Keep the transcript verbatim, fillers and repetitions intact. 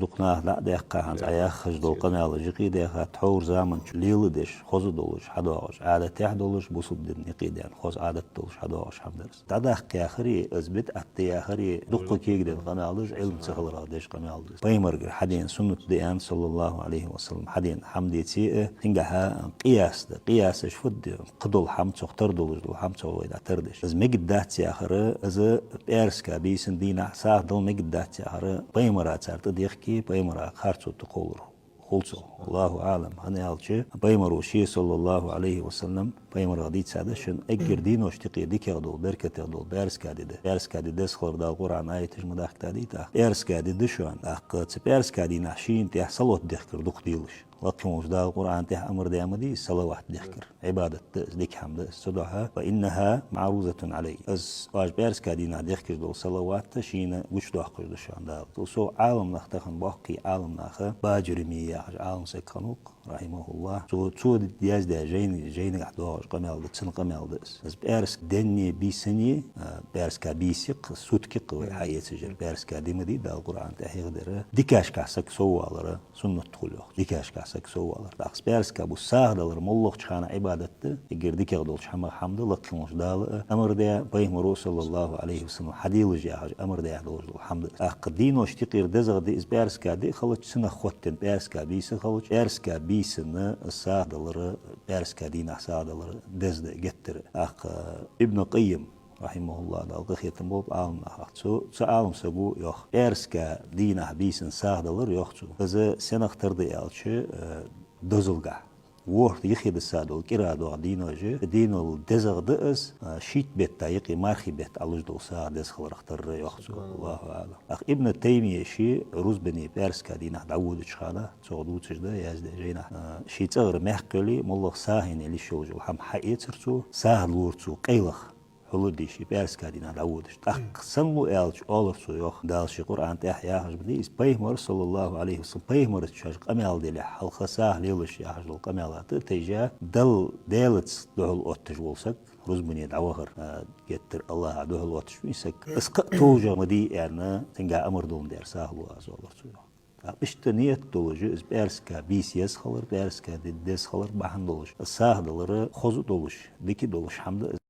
Дукха наха дӀа а даьккха, хӀанз Ӏа яхаш дола къамаьл жикъе даьха, тхьовра заман чу леладеш, хоза долаш хьадоагӀаш, Ӏадатехь долаш, бусалба дина юкъе даьнна хоза Ӏадат долаш хьадоагӀаш хӀама да из. ДӀадаккха яхари, из бидӀат да яхари, дукха кегаденна къамаьл да из, Ӏилма ца хиларах деш къамаьл да из. Пайхамарагара хьадена суннат да аьнна, саллаллахӀу Ӏалайхи ва саллам, хьадена хӀама деце а, цунгахьа къияс да. Къиясаш фуд? Кхыдола хӀама цох тара долаш дола хӀама цох вай дӀатардеш. Из мегаргдац яхар, из пӀаьраска бийсан дийнахьа сагӀа дала мегаргдац яхар, пайхамара цар тӀадехке, пайхамарах харцо тӀакхоллар хул цох. АллахӀу аӀлам. ХӀана аьлча, пайхамаро ше, саллаллахӀу Ӏалайхи ва саллам, пайхамарах дийцад шоана, эггара дийношта юкъе дикагӀа дола, беркатегӀа дола пӀаьраска ди да. ПӀаьраска ди деза хилар Дала Къуръан аяташ ма дахкадий тӀаккха. ПӀаьраска ди да шоана. ТӀаккха цу пӀаьраска дийнахьа шийна тӀа салот дехкар дукха делаш. Лакхе волча Дала Къуръан тӀа амар даь ма дий, салават дехкар. Ӏибадат да из, дика хӀама да из. Цудухьа, «فإنها معروضة علي». Из оаш пӀаьраска дийнахьа дехкаш дола салават шийна гучадоаккхаш да шоана Дала. Цул совгӀа Ӏаламнах тахан боккхий Ӏаламнах, Баджурими яхаш Ӏалам саг хиннав-кх, рахьимахӀуллахӀ. Цо, цо яздаь жайна-, жайнагахь доагӀаш къамаьл да, цун къамаьл да из. Из пӀаьраска денни бийсани, а, пӀаьраска бийса-кх, сутки-кх вай хьаэцаш яр, пӀаьраска ди ма дий Дала Къуръан тӀа хьехадаьр, дикашкахьа саг соввалар суннат хул йоах. Дикашкахьа саг соввалар. ТӀаккха из пӀаьраска бус сагӀа далар моллагӀча хана Ӏибадат да, эггара дикагӀа долча хӀамах хӀама да, лакхе волча Дала а амар даь, пайхамаро, саллаллахӀу Ӏалайхи ва саллам, хьаделаш яхаш амар даь долаш дола хӀама да. ТӀаккха дийношта юкъера дезагӀа да из пӀаьраска ди а хилча, цунах хоттаденна пӀаьраска бийса а хилча, пӀаьраска бийсанна сагӀа далар, пӀаьраска дийнахьа сагӀа далар деза да геттара. ТӀаккха Ибн Къаййим, рахьимахӀуллахӀ, Дала къахетам болба Ӏаламнахах. Цу, цу Ӏаламсаго йоах, пӀаьраска дийнахьа бийсан сагӀа далар, йоах цо, из сенах тара да аьлча, э, дозалгахьа. ВорхӀ йихи дисса дола кӀира доагӀа дийножа, дийнал дезагӀа да из, э, шийтта бетта юкъе мархий бетта Ӏалуш дола сагӀа деза хиларах тара, йоах цо. АллахӀу аӀлам. ТӀаккха Ибн Таймия ший «Рузбане» пӀаьраска дийнахьа дӀаводача хана, цох дувцаш да яздаь жайнахьа, э, ший цӀагӀара маькх йоле, моллагӀа сагӀийна лиш йолаш йола хӀама хьаэцар цо, сагӀа лора цо къайлах. Хьулудиш, пӀаьраска дийнахьа дӀаводаш. ТӀаккха санна лу аьлча, оалар цо, йоах, Дала ший Къуръан тӀа яхаш ма дий из, пайхамара, саллаллахӀу Ӏалайхи ва саллам, пайхамарца шоаш къамаьл делехь, хьалха сагӀа лелаш яхаш дола къамаьл а тайжа, Дал-, Даьлаца духьал отташ вола саг, рузбане дӀавахар, а, геттара АллахӀа духьал отташ вий саг, из кхы а товжагӀа ма дий аьнна, цунга амар доландаь сагӀа лу аз, оалар цо, йоах. ТӀаккха иштта ният долаш, из пӀаьраска бийса еза хилар, пӀаьраска ди деза хилар бахьан долаш, сагӀа далар хоза долаш, дика долаш хӀама да из.